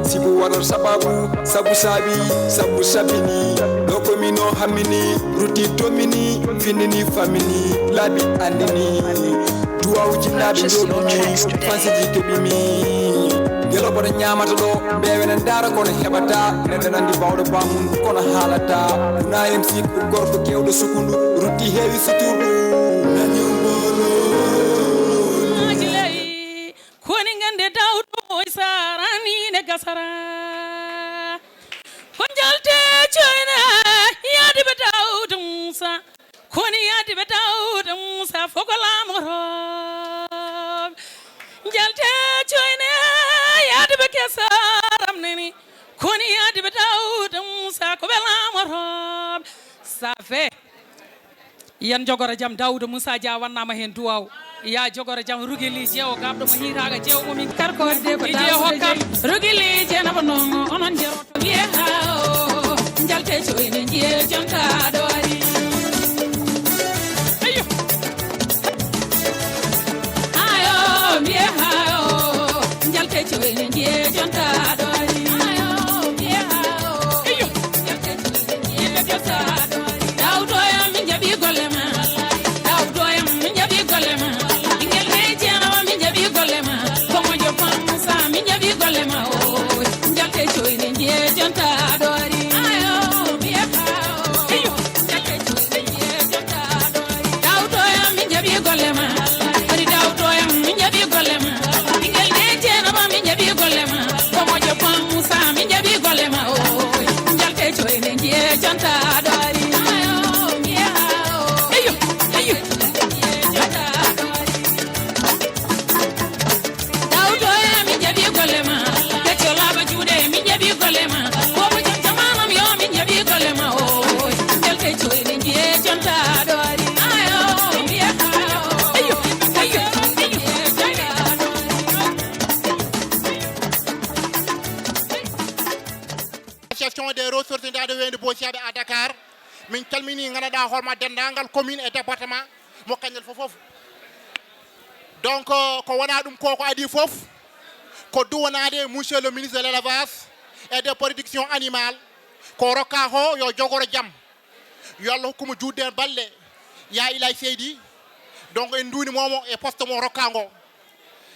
sibu waɗat sababu, sabu saabi, sabu sabini. Ɗo ko min o hammini, rutti tommini, findini, fammini, laabi anndini. Duwaawu jinnaaɓe njooɗumi, fansiji keɓimi. Ngelo boɗo ñaamata ɗo, mbeewe ne ndaara kono heɓata. Neɗɗo nandi bawɗo bamum kono haalata. Una M C ko gorko kewɗo sukundu, rutti heewi suturdu. Nañu mboolo. Maaji ley, koni ngande Daawuda Muusa rani ne gasara. Ko njalte coyne yaadi ɓe Daawuda Muusa. Koni yaadi ɓe Daawuda Muusa fof ko laamorooɓe. Njalte coyne yaadi ɓe kesaram nani. Koni yaadi ɓe Daawuda Muusa ko ɓe laamorooɓe. Ça fait. Yan jogoro jam Daawuda Muusa Dia wannama heen duwaaw. Ya jogoro jam rugili jeewo gaabɗo mo hiiraaka jeewo mo min. Karko wadde ko Daawuda hokkam. Rugili jeenaba noon onon jeroto. Mbiye haa o njalte coyne njiye jonta ɗo ari. Ayo. Ayo, mbiye haa o njalte coyne njiye jonta ɗo ari. Ayo. Dawdo e min jaɓi golle ma. Pecco laaɓa juuɗe min jaɓi golle ma. Bobo jam jamanam yo min jaɓi golle ma. Oy, jalte coyne jiye jonta ɗo ari. Ayo, ayo, ayo. Association des ressortissants de Weendu Boosiyaaɓe à Dakar, min calmini ngannduɗaa hoorema denndaangal commune e département mo Kanel fof fof. Donc, euh, ko wona ɗum ko, ko adii fof, ko duwanaade monsieur le ministre de l'élevage et de production animale, ko rokka ko yo jogoro jam, yo Allah hokku mo juutde heen balɗe, ya ilay seydi. Donc, en nduuni momo e poste mo rokka ngo.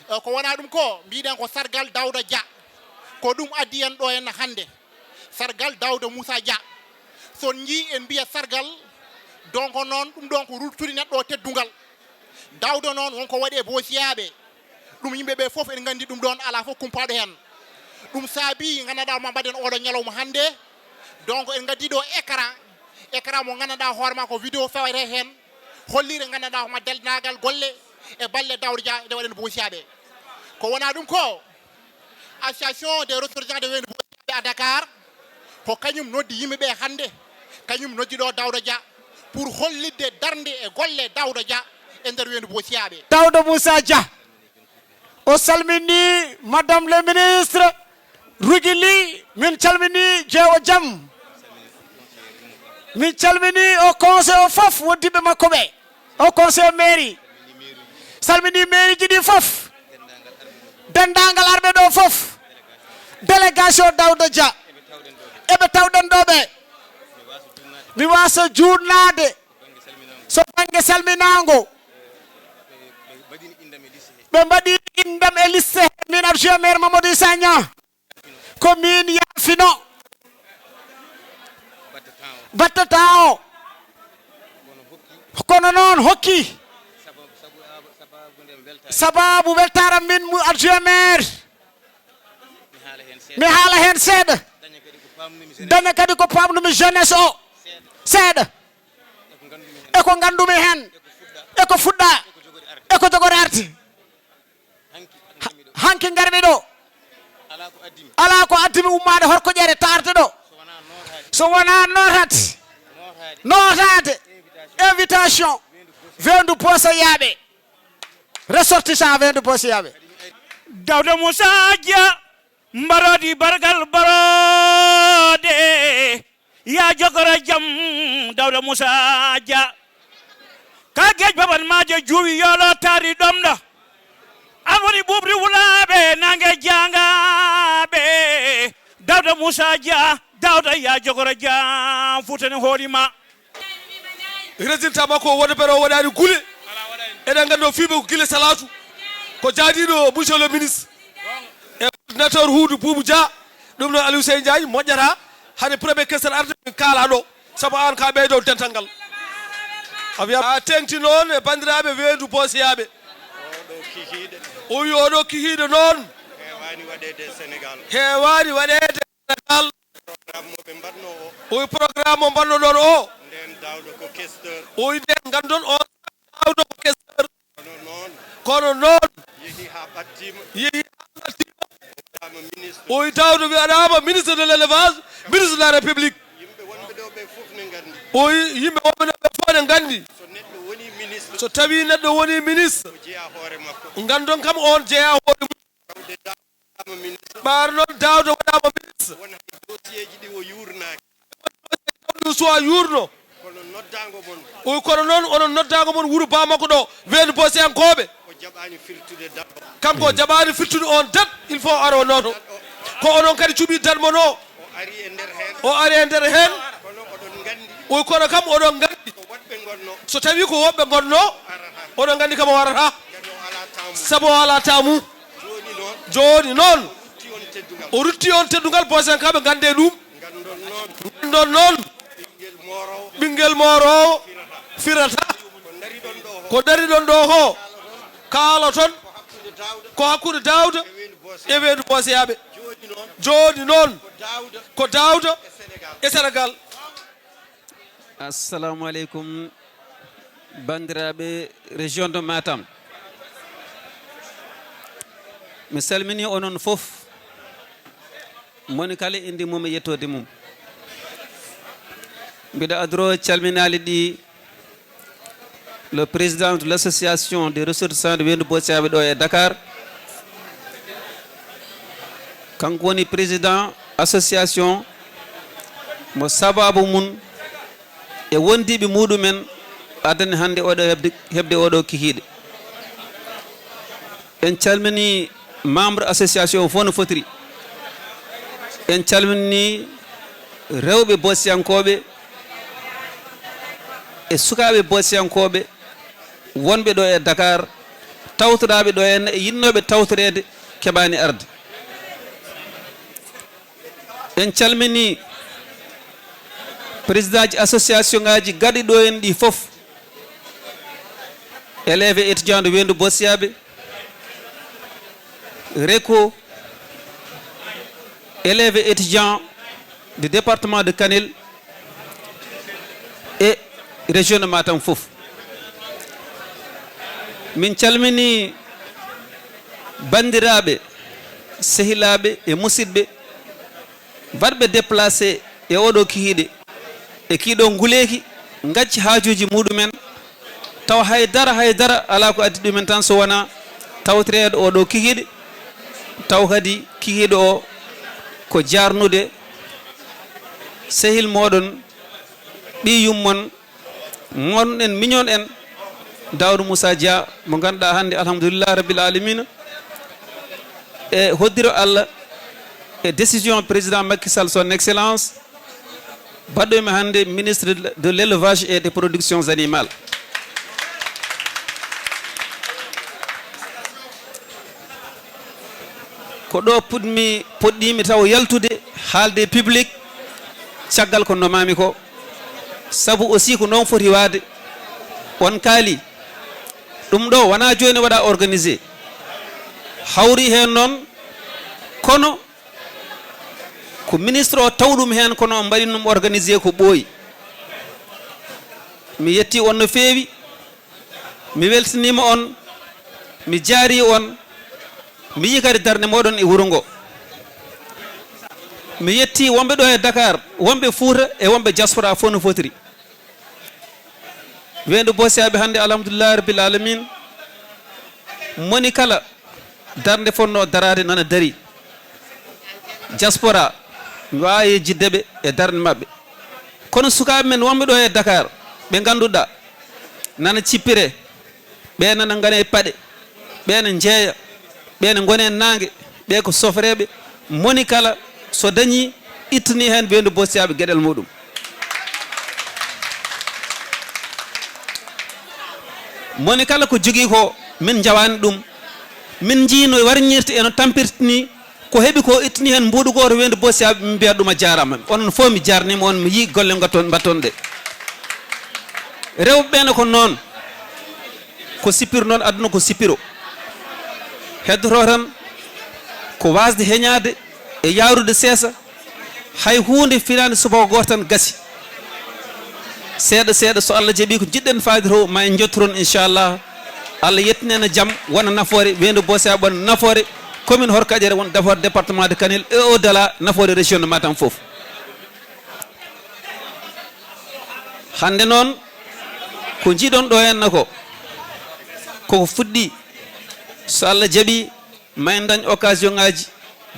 Eh, ko wona ɗum ko, mbiɗen ko sargal Daouda Dia, ko ɗum addi en ɗo henna hannde. Sargal Daouda Moussa Dia. So on njii en mbiya sargal, donc noon ɗum ɗon ko ruttude neɗɗo o teddungal. Daouda noon wonko waɗi e Boosiyaaɓe. Ɗum yimɓe ɓe fof en nganndi ɗum ɗon, alaa fof kumpaaɗo heen. Ɗum saabi ngannduɗaa ma mbaɗen oɗo ñalawma hannde. Donc en ngaddi ɗo écran, écran mo ngannduɗaa hoore ma ko vidéo fewete heen. Hollire ngannduɗaa ma daldinaagal golle e balle Daouda Dia nde waɗen Boosiyaaɓe. Ko wona ɗum ko, Association des ressortissants de Weendu Boosiyaaɓe à Dakar, ko kañum noddi yimɓe ɓe hannde, kañum noddi ɗo Daouda Dia pour hollitde darnde e golle Daouda Dia e nder Weendu Boosiyaaɓe. Daouda Moussa Dia, o salmini Madame le ministre Rougui Ly, min calmini jeewo jam. Min calmini o conseil o fof, wondiɓe makko ɓe. O conseil mairie. Salmini mairie ji ɗi fof. Denndaangal arɓe ɗo fof. Délégation Daouda Dia. Eɓe tawɗen ɗo ɓe. Mi wasa juutnaade. So bannge salminaango. Ɓe mbaɗi inndam e liste he. Min adjoint maire Mamadou Issa Niang. Ko min yaafino battata o. Kono noon hokki sababu weltaram min mu adjoint maire. Mi haala heen seeɗa. Daña kadi ko pamnumi jeunesse o seeɗa. E ko nganndumi heen. E ko fuɗɗa. E ko jogori arde. Hanki ngarmi ɗo. Alaa ko addimi ummaade horko ƴere taarte ɗo. So wonaa nootaade. Nootaade. Invitation. Weendu Boosiyaaɓe. Ressortissant Weendu Boosiyaaɓe. Daouda Moussa Dia, mbarodi bargal barode. Ya jogoro jam, Daouda Moussa Dia. Ka geej baban maajo juuwi yoolo taari ɗomɗo. An woni ɓuuɓri wulaaɓe, naange jaangaaɓe. Daouda Moussa Dia, Daouda ya jogoro jam, Fuuta ne hooli ma. Résultat makko o wonde pero o waɗaani gule. Eɗen nganndi o fiiɓe ko gila salaatu. Ko jaadiiɗo monsieur le ministre. E coordinateur Huudu Buubu Dia, ɗum noon Aliou Sey Ndiaye moƴƴata, hade premier questeur arde min kaala ɗo, sabu aan ka ɓeydo dental ngal. A wiya a teŋti noon e banndiraaɓe Weendu Boosiyaaɓe. Oɗo kihiiɗe. O wi oɗo kihiiɗe noon. Heewaani waɗeede e Senegal. Heewaani waɗeede e Senegal. Programme mo ɓe mbaɗno o. O wi programme mo mbaɗno ɗon o. Ndeen Daouda ko questeur. O wi ndeen nganndon o Daouda ko questeur. Kono noon. Kono noon. Yehi haa ɓattiima. Yehi haa ɓattiima. Waɗaama ministre. O wi Daouda wiyaɗaama ministre de l'élevage, ministre de la République. Yimɓe wonɓe ɗo ɓe fof ne nganndi. O wi yimɓe wonɓe ɗo ɓe fof ne nganndi. So neɗɗo woni ministre. So tawi neɗɗo woni ministre. O jeyaa hoore makko. Nganndon kam on jeyaa hoore mum. Tawde Daouda waɗaama ministre. Ɓaar noon Daouda waɗaama ministre. Won hay dossier ji ɗi o yuurnaaki. Ɗum so a yuurno. Kono noddaango mon. O wi kono noon onon noddaango mon wuro baa makko ɗo, Weendu Boosiyankooɓe. O jaɓaani firtude date o. Kanko o jaɓaani firtude on date, il faut o ara o nooto. Ko onon kadi cuɓi date mon o. O ari e nder heen. O ari e nder heen. Kono oɗon nganndi. O wi kono kam oɗon nganndi. Ko woɗɓe ngonno. So tawii ko woɗɓe ngonno, arata. Oɗon nganndi kam o arata. Ngati o alaa taamu. Sabu o alaa taamu. Jooni noon. Jooni noon. Lutti on O rutti on teddungal, Bosiyankaaɓe ngannde ɗum. Nganndon noon, ɓinngel mooroowo firata. Ko dariɗon ɗo ko kaaloton ko hakkunde Daawda e weendu Bosiyaaɓe. Jooni noon, ko Daawda e Senegaal. Assalamu aleykum, banndiraaɓe région de Matam. Mi salminii onon fof, moni kala innde mum e yettoode mum. Mbiɗa adoroo calminaali ɗi le président de l'association des ressortissants de Weendu Bosiyaaɓe ɗo e Dakar. Kanko woni président association mo sababu mum e wondiiɓe muɗumen addani hannde oɗo heɓde, heɓde oɗo kikiiɗe. En calminii membre association o fof no fotiri. En calminii rewɓe bosiyankooɓe e sukaaɓe bosiyankooɓe wonɓe ɗo e Dakar, tawtoraaɓe ɗo heen e yiɗnooɓe tawtoreede keɓaani arde. En calminii présidentji association ngaaji garɗi ɗo heen ɗi fof, élèves et étudiants de Weendu Bosiyaaɓe, RECO, élèves et étudiants du département de Kanel et région de Matam fof. Min calminii banndiraaɓe, sehilaaɓe e musidɓe baɗɓe déplacé e oɗo kikiiɗe e kiiɗo nguleeki, ngacci haajuuji muɗumen, taw hay dara, hay dara alaa ko addi ɗumen tan so wonaa tawtoreede oɗo kikiiɗe, taw kadi kikiiɗo o ko jaarnude sehil mooɗon, ɓiy yummon, mon en, miñon en, Daouda Moussa Dia, mo ngannduɗaa hannde, alhamdulillah rabbil alamina, e hoddiro Allah e décision président Macky Sall, son excellence, baɗɗo e mi hannde ministre de l'élevage et des productions animales. Ko ɗo puɗmi, puɗɗimi taw yaltude, haalde e public, caggal ko nomami ko. Sabu aussi ko noon foti waade. On kaali, ɗum ɗo wona jooni waɗa organisé. Hawri heen noon, kono ko ministre o taw ɗum heen, kono o mbaɗi ɗum organisé ko ɓooyi. Mi yetti on no feewi. Mi weltiniima on, mi jaari on, mi yii kadi darnde mooɗon e wuro ngo. Mi yetti wonɓe ɗo e Dakar, wonɓe Fuuta e wonɓe diaspora fof no fotiri. Weendu Bosiyaaɓe hannde, alhamdulillahi rabbil alamin, moni kala darnde fotnoo daraade nana darii. Diaspora, mi waawaa yejjitde ɓe e darnde maɓɓe. Kono sukaaɓe men wonɓe ɗo e Dakar, ɓe ngannduɗaa, nana cippiree, ɓee nana ngane paɗe, ɓee na njeeya, ɓee na ngone naange, ɓee ko sofreeɓe, moni kala so dañii, ittanii heen Weendu Bosiyaaɓe geɗel muɗum. Moni kala ko jogii ko, min njawaani ɗum. Min njii no warñirta e no tampirta nii, ko heɓi ko ittanii heen mbuuɗu gooto Weendu Bosiyaaɓe, min mbiya ɗum a jaaraama. Onon fof mi jaarniima on, mi yii golle ngatton, mbatton ɗe. Rewɓe ɓee ne ko noon, ko sippiro noon, aduna ko sippiro. Heddoto tan ko waasde heñaade e yaarude seesa, hay huunde finaani subaka gooto tan gasi. Seeɗa seeɗa, so Allah jaɓii, ko njiɗɗen faade to, ma en njottoron, inchallah. Allah yettinana jam, wona nafoore, Weendu Bosiyaaɓe wona nafoore, commune Horkadiere wona nafoore, département de Kanel et au-delà, nafoore région de Matam fof. Hannde noon, ko njiɗon ɗo henna ko, koko fuɗɗi, so Allah jaɓii, ma en dañ occasion ngaaji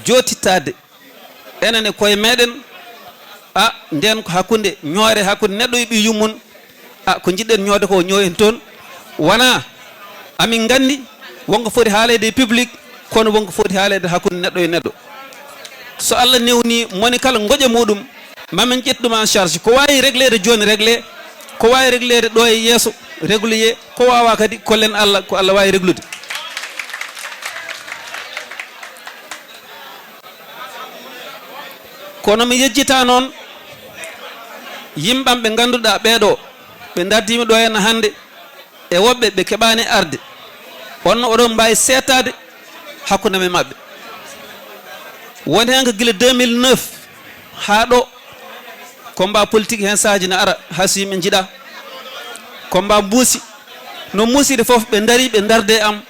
jootittaade. Enen e koye meɗen, a, nden ko hakkunde ñoore, hakkunde neɗɗo e ɓiy yummum. A, ko njiɗɗen ñoode ko, ñooyen toon. Wona amin nganndi wonko foti haaleede e public, kono wonko foti haaleede hakkunde neɗɗo e neɗɗo. So Allah newni moni kala ngoƴa muɗum, mamin ƴettu ɗum en charge. Ko waawi régleede jooni, réglé. Ko waawi régleede ɗo e yeeso, régloyé. Ko waawaa kadi, kollen Allah, ko Allah waawi réglude. Kono mi yejjita noon yimɓam ɓe ngannduɗaa ɓeeɗo, ɓe ndardiimi ɗo henna hannde, e woɓɓe ɓe keɓaani arde. On no oɗon mbaawi seetaade hakkunde men maɓɓe. Woni heen ko gila deux mille neuf haa ɗo, combat politique heen saaji ne ara, haa so yimɓe njiɗa. Combat mbuusi, no muusiri fof ɓe ndarii ɓe ndarde am,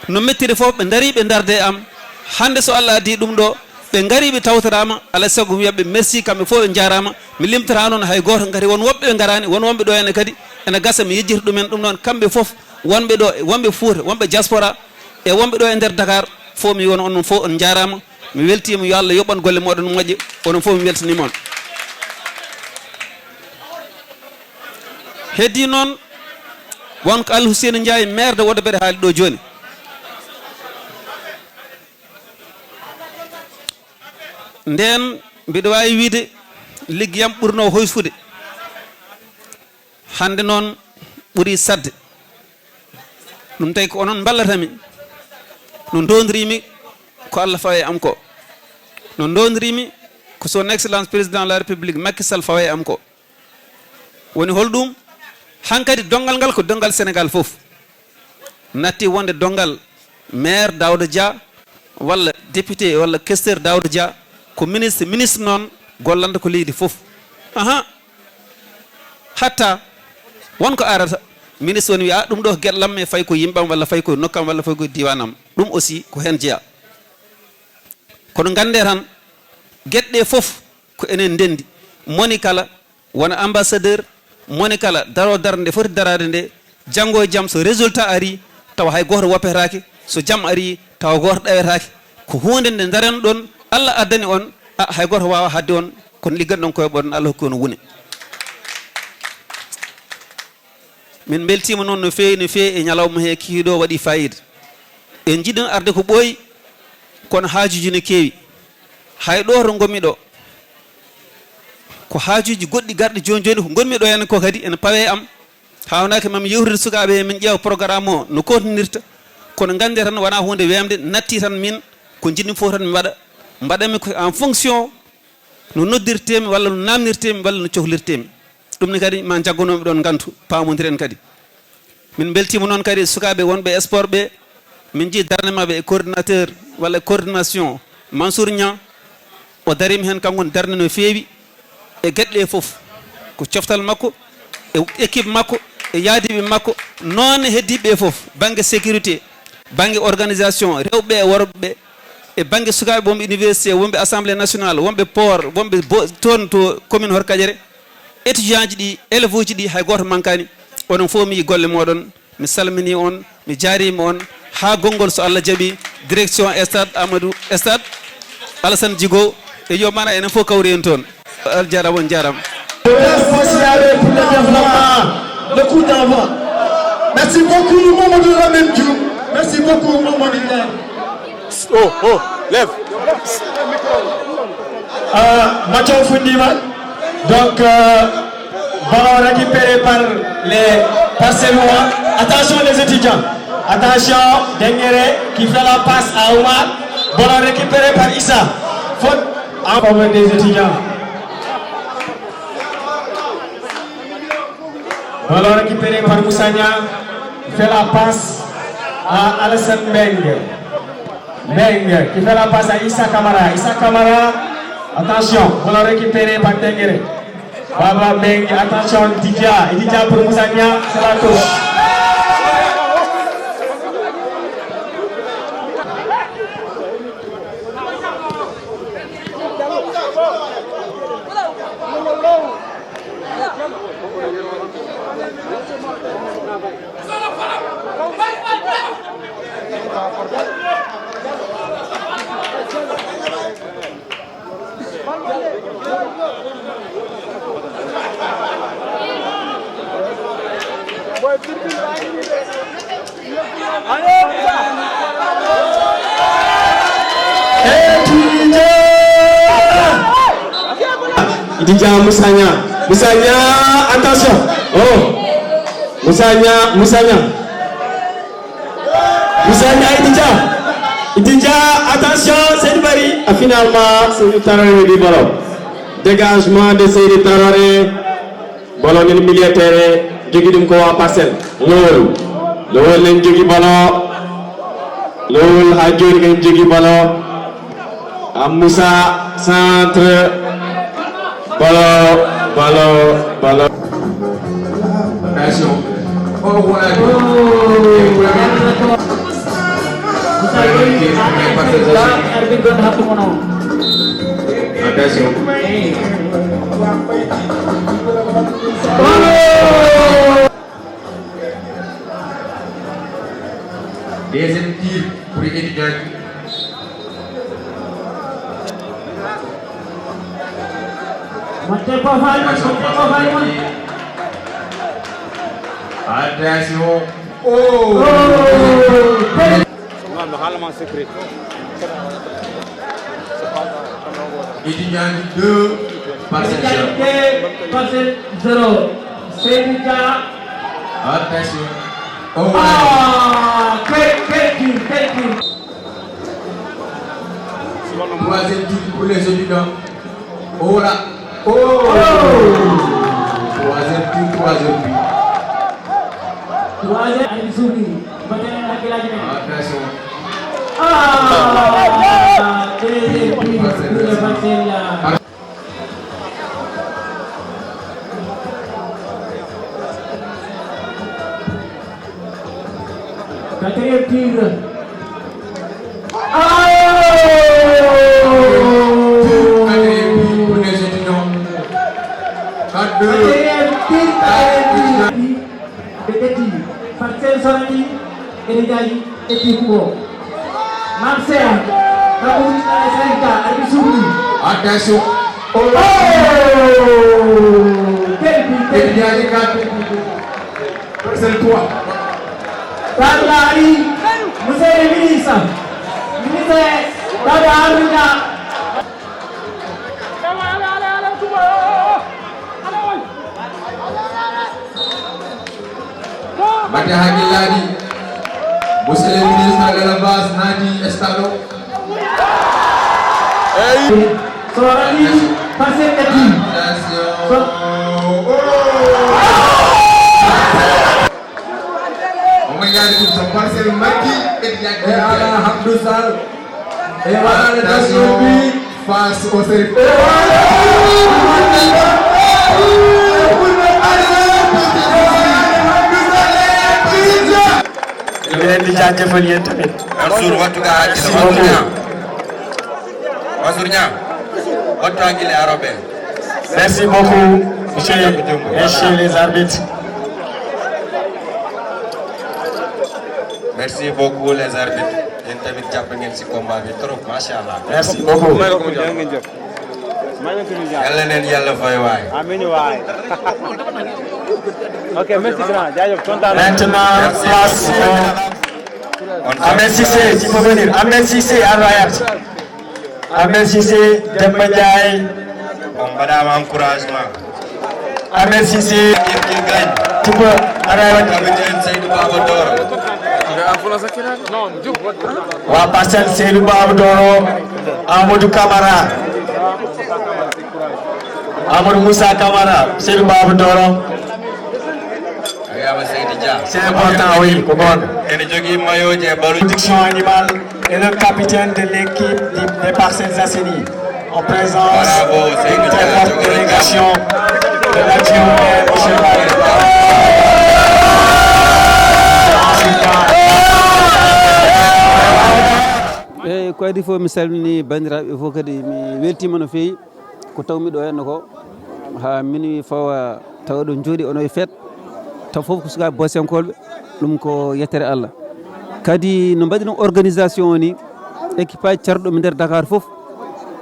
no mettiri fof ɓe ndarii ɓe ndarde am. Hannde so Allah addi ɗum ɗo, ɓe ngari ɓe tawtoraama, alaa e sago mi wiya ɓe merci, kamɓe fof ɓe njaaraama. Mi limtataa noon hay gooto, ngati won woɓɓe ɓe ngaraani, won wonɓe ɗo ene kadi, ene gasa mi yejjita ɗumen. Ɗum noon, kamɓe fof, wonɓe ɗo, wonɓe Fuuta, wonɓe diaspora, e wonɓe ɗo e nder Dakar, fof mi won onon fof on njaaraama. Mi weltiima, yo Allah yoɓan golle mooɗon moƴƴe, onon fof mi weltaniima on. Heddi noon, won ko Alhuseyni Njaay, maire de Wodobere haali ɗo jooni. Ndeen mbiɗo waawi wiyde liggeyam ɓurnoo hoyfude. Hannde noon ɓuri saɗde. Ɗum tawi ko onon mballatami. No ndondirimi ko Allah fawi e am ko. No ndondirimi ko son excellence président de la République Macky Sall fawi e am ko. Woni holɗum? Hankadi donngal ngal ko donngal Sénégal fof. Natti wonde donngal maire Daouda Dia, walla député, walla questeur Daouda Dia, ko ministre, ministre noon gollanta ko leydi fof. Aha. Hatta won ko arata, ministre woni wiya, "Ah, ɗum ɗo ko geɗal am, e fayi ko yimɓam, walla fayi ko nokkam, walla fayi ko diiwanam." Ɗum aussi ko heen jeyaa. Kono nganndee tan, geɗe ɗe fof ko enen ndenndi. Moni kala wona ambassadeur, moni kala daro darnde foti daraade nde, janngo e jam so résultat ari, tawa hay gooto woppetaake, so jam ari, tawa gooto ɗawetaake. Ko huunde nde ndaranɗon, Allah addani on, a, hay gooto waawa haɗde on, kono ligganɗon koye ɓoɗon, Allah hokki on wune. Min mbeltiima noon no feewi, no feewi e ñalawma he kikiiɗo waɗi faayiida. En njiɗno arde ko ɓooyi, kono haajuuji no keewi. Hay ɗo to ngonmi ɗo, ko haajuuji goɗɗi garɗi jooni jooni, ko ngonmi ɗo heen ko kadi ene pawe am. Haawnaki mami yewtude sukaaɓe he, min ƴeewa programme o no kootinirta. Kono nganndee tan wonaa huunde weemde, natti tan min ko njiɗmi fof tan mi waɗa. Mbaɗanmi ko en fonction no noddirtee-mi walla no naamnirtee-mi walla no cohlirtee-mi. Ɗum ne kadi ma njagganoo-mi ɗoon ngantu, paamondiren kadi. Min mbeltiima noon kadi e sukaaɓe wonɓe e sport ɓe. Min njii darnde maɓɓe e coordinateur walla e coordination Mansour Niang. O dariima heen kanko ne darnde no feewi e geɗe ɗe fof. Ko coftal makko, e équipe makko, e yaadiiɓe makko, noon e heddiiɓe ɓe fof, bannge sécurité, bannge organisation, rewɓe e worɓe, e bannge sukaaɓe wonɓe université, wonɓe assemblée nationale, wonɓe port, wonɓe bo-, toon to commune Horkadiéré, étudiant ji ɗi, élève uji ɗi, hay gooto mankaani. Onon fof mi yii golle mooɗon, mi salminii on, mi jaariima on, haa gonngol so Allah jaɓi, direction stade Amadou, stade Alassane Djigo, e yo mana enen fof kawri en toon. Allah jaaraama, on jaaraama. Responsable pour le développement, le coup d'envoi. Merci beaucoup, Mamadou Lamine Diouf. Merci beaucoup, Mamadou Ndiaye. Oh, oh, lève. Euh, match o fuɗɗiima. Donc, euh, ballon récupéré par les Parcellois. Attention les étudiants. Attention, Denguéré qui fait la passe à Omar. Ballon récupéré par Issa. Faute en faveur des étudiants. Ballon récupéré par Moussa Niang. Il fait la passe à Alassane Mbengue. Mbengue qui fait la passe à Issa Camara. Issa Camara, attention, ballon récupéré par Denguéré. Baba Mbengue, attention, Didia. Didia pour Moussa Niang, c'est la touche. Idija Moussa Niang. Moussa Niang, attention. Oh. Moussa Niang, Moussa Niang. Moussa Niang, Idija. Idija, attention, Seydou Barry. Ah, finalement, Seydou Traoré du ballon. Dégagement de Seydi Traoré. Ballon nen milieu terrain, jogi ɗum ko waa Parcelles. Lowol. Lowol nen jogi ballon. Lowol haa jooni nen jogi ballon. A Moussa, centre. Ballon, ballon, ballon. Attention. Oh, voilà. Attention. Deuxième tir pour Eddie Diagne. Montez pas Faye, montez pas Faye. Attention. Oh. Oh. Étudiant deux, Parcelles zéro. Parcelles zéro. Seydou Dia. Attention. Oh. Ah, quel, quel tir, quel tir. Troisième tir pour les étudiants. Oh là. Oh. Troisième tir, troisième but. Troisième, allez, souris. Attention. Ah, quel but pour les Parcelles là. Quatrième tir. Oh! Quatrième tir pour les étudiants. Quatre deux. Quatrième tir, quatrième tir. Ɓe ƴetti Parcelles Sorani, Ene Ndiaye ƴetti kuɓo. Mam Seex, Abou Sarita, Abou Sougou. Attention. Oh! Quel but, quel but. Ene Ndiaye, quatre. Parcelles trois. Par la rue, monsieur le ministre. Ministre Baba Haruna. Mbaɗde hakkillaaji. Monsieur le ministre de l'élevage naati e stade o. Sorani Parcelles ƴetti. Attention. So- Omo yaadi ɗum so Parcelles majji, ɓe yaadi. E ala Abdou Sall. E waɗaande Attention. Dartol bi. Face au Serif. Miɗen ndi jaajëfal yéen tamit. Mansour, wattu ka hakkille, Mansour Niang. Mansour Niang, wattu hakkille aroɓe. Merci beaucoup, monsieur, messieurs les arbitres. Merci beaucoup, les arbitres. Yéen tamit jàpp ngeen ci combat bi trop, macha Allah. Merci beaucoup. Yàlla neen Yàlla fay waay. Amiin waay. Ok, merci grand. Jaajëf, kontaan naa. Maintenant, place au Ahmed Cissé, tu peux venir. Ahmed Cissé, Al Rayat. Ahmed Cissé, Demba Ndiaye. On mbaɗaama encouragement. Ahmed Cissé, tu peux arriver. Capitaine Seydou Baba Doro. Waa Parcelles, Seydou Baba Doro, Amadou Camara. Amadou Moussa Camara, Seydou Baba Doro. Aywa, Seydi Dia. C'est important, oui, ko goonga. Ene jogii maillot je ballon. Protection animale et le capitaine de l'équipe de, des Parcelles Assainies. En présence d'une très forte délégation de l'adjoint au maire, monsieur le maire. Eyyi, ko adii fof, mi salminii banndiraaɓe fof, kadi mi weltiima no feewi. Ko tawmi ɗo henna ko, haa minuit fawa, tawa ɗo jooɗi ono e feet, taw fof ko sukaaɓe Boosenkoolɓe, ɗum ko yettere Allah. Kadi no mbaɗi ɗum organisation o ni, équipe aji carɗo mi nder Dakar fof,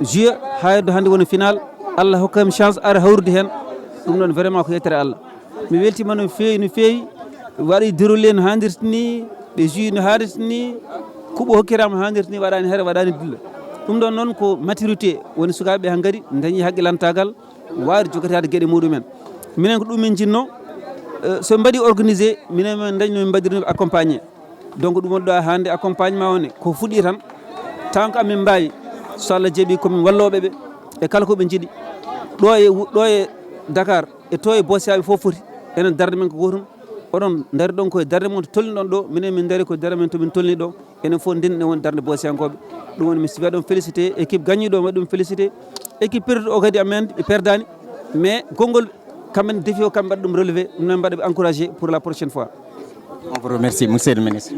juillet haa heddo hannde woni final, Allah hokkami chance ara hawrude heen, ɗum ɗon vraiment ko yettere Allah. Mi weltiima no feewi, no feewi, waɗi déroulé no haanirta ni, ɓe juwi no haanirta ni, kuɓo hokkiraama haanirta ni, waɗaani hare, waɗaani dille. Ɗum ɗon noon ko maturité, woni sukaaɓe hankadi dañi haqqilantaagal, waawde jogataade geɗe muɗumen. Minen ko ɗum min njinnoo, eh, so mbaɗi organisé, minen min dañno min mbaɗirno accompagné. Donc ɗum woni ɗo hannde accompagnement o ne, ko fuɗɗi tan, tant que amin mbaawi, so Allah jaɓi ko min wallooɓe ɓe, e kala ko ɓe njiɗi. ɗo e wu- ɗo e Dakar e to e Bosiyaaɓe fof foti, enen darde men ko gootum. Oɗon ndari ɗon koye darde mon to tolniɗon ɗo, minen min ndari koye darde men to min tolni ɗo. Enen fof ndenni won darde Bosiyankooɓe. Ɗum woni mi waɗi ɗum félicité, équipe gañiiɗo o waɗi ɗum félicité, équipe perduɗo o kadi amen ɓe perdani, mais konngol kamɓe défi o kamɓe mbaɗa ɗum relevé, ɗum men mbaɗa ɓe encouragé pour la prochaine fois. On vous remercie, monsieur le ministre.